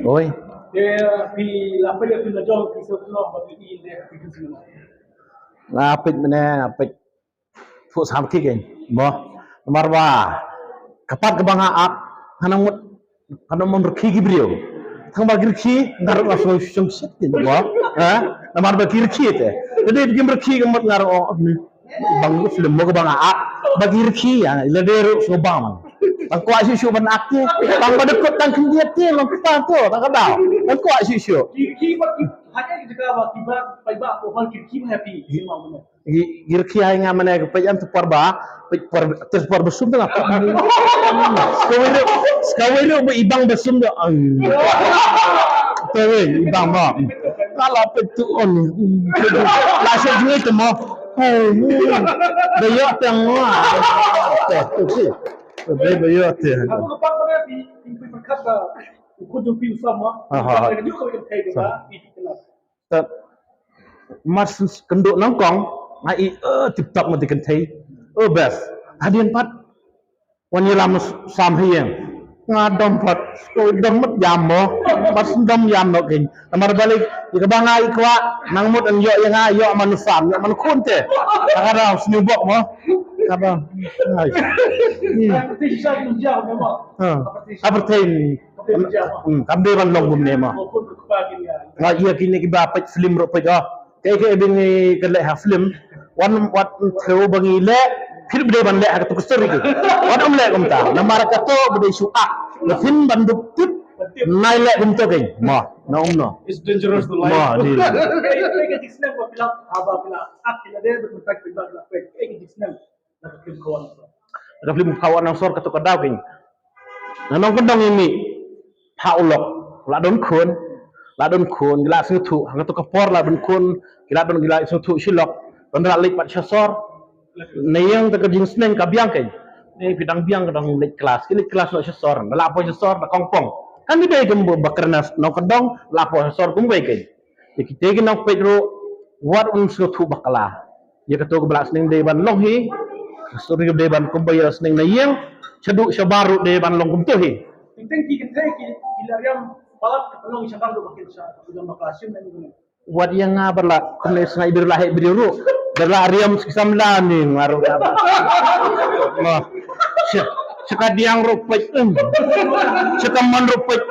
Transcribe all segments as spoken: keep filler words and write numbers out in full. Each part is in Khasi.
Oi. Te phi la peit, phi la jong, phi sngewthuh ba phi i ne phi tu sngewthuh. Nga peit mynne, nga peit. Phuh sam ki kein. Mo. Namar ba ka pat kaba nga ak, nga nang mut, nga nang mut rkhie ki briew. Tang ba ki rkhie, nga ruh nga sngewsih shit kein. Mo. Ha? Namar ba ki rkhie te. Te dei ba kim rkhie ka mut nga ruh, oh, ni. Bang ka film mo kaba nga ak. Ba ki rkhie ïa, lada ruh sngewbha man. Tang kwah shuh shuh ban ak te. Tang ba dei kut tang khyndiat te, tang kwah to, tang ka daw. Tang kwah shuh shuh. Ki, ki ba ki, ha ka jaka ba ki ba, paidbah ko hal ki, ki ba happy, ki ma mo. Ki, ki rkhie ha nga mynne ka peit ïa tu por ba, peit por, ter por ba sum te la. Kawei ruh, kawei ruh ba i bang ba sum te. Kawei i bang ba. Ka la peit tu on. La shu jngai te mo. Ba ïoh te mo. Ba ïoh te. Ako ka pat ba phi, phi pyrkhat ba u khun jong phi u Sam ma. Ha, ha, ha. Ka dei ka kynthei ba i phi kynnoh. Tat mar syn kynduh nyngkong nga i, eh, tip top ma te kynthei. Eh, best. Hadien pat wan ïalam Sam ha ïing. Nga dom pat, dom mut ïam mo. Pat syn dom ïam mo kein. Namar balei, ïa kaba nga i kwah, nang mut yn ïoh ïa nga, ïoh man u Sam, ïoh man u khun te. Ka dang sniew bok mo. Ka dang. Ai. Hmm. Ha. Ha, pyrthei. Hmm, kam dei ban long kumne mo. Nga ïa kine kiba peit film ruh peit, oh. Kaei kaei ba ngi ka leh ha film. Wan wat thew ba ngi leh, phim dei ban leh ha katu ka story ki. Wat ym leh kumta. Namar katu ba dei shu ak. Ba phin ban dup tip. Nai leh kumta kein. Mo, na um no. It's dangerous to lie. Mo, di. Kaei kaei ka jingsneng ba phi la, haba phi la ak, phi la dei ba phi la peit, kaei ka jingsneng. Na ka film Khawan Angsor. Na ka film Khawan Angsor katu ka daw kein. Na nongkyndong i mih. Pha u lok. La don khun. La don khun. Ki la sngewthuh. Ha katu ka por la don khun. Ki la don, ki la sngewthuh shi lok. Don la leit pat sha sor. Na ïing te ka jingsneng ka biang kein. Ne phi dang biang ka dang leit klas. Ki leit klas noh sha sor. Na la poi sha sor na kongpong. Kan dei kum ba kren na nongkyndong. La poi sha sor kum wei kein. Te kita ki nongpeit ruh, wat un sngewthuh bakla. Ïa kato kaba la sneng dei ban long hi. Ka story dei ban kumba ïa la sneng na ïing. Shaduh shabar ruh dei ban long kumto hi. Teng teng ki kynthei ki, ki la riam palat ka pynlong shabar ruh ba kin sha, ka pynlong bakla shim na ïing. Wat ïa nga ba la kumne sngai bir la heh briew ruh. Ba la riam ki samla ni nga ruh. Mo. Sha, sha ka diang ruh peit. Sha ka mon ruh peit.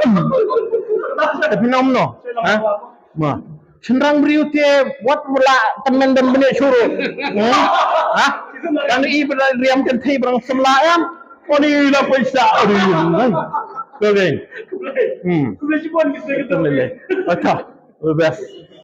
Tapi nom no. Ha? Ma. Shynrang briew te wat la tymmen ban bniah shuh ruh. Hmm? Ha? Kan i ba la riam kynthei ba dang samla em. Oni la pisa. Ko dei. Hmm. Tymmen le. Ata. Best.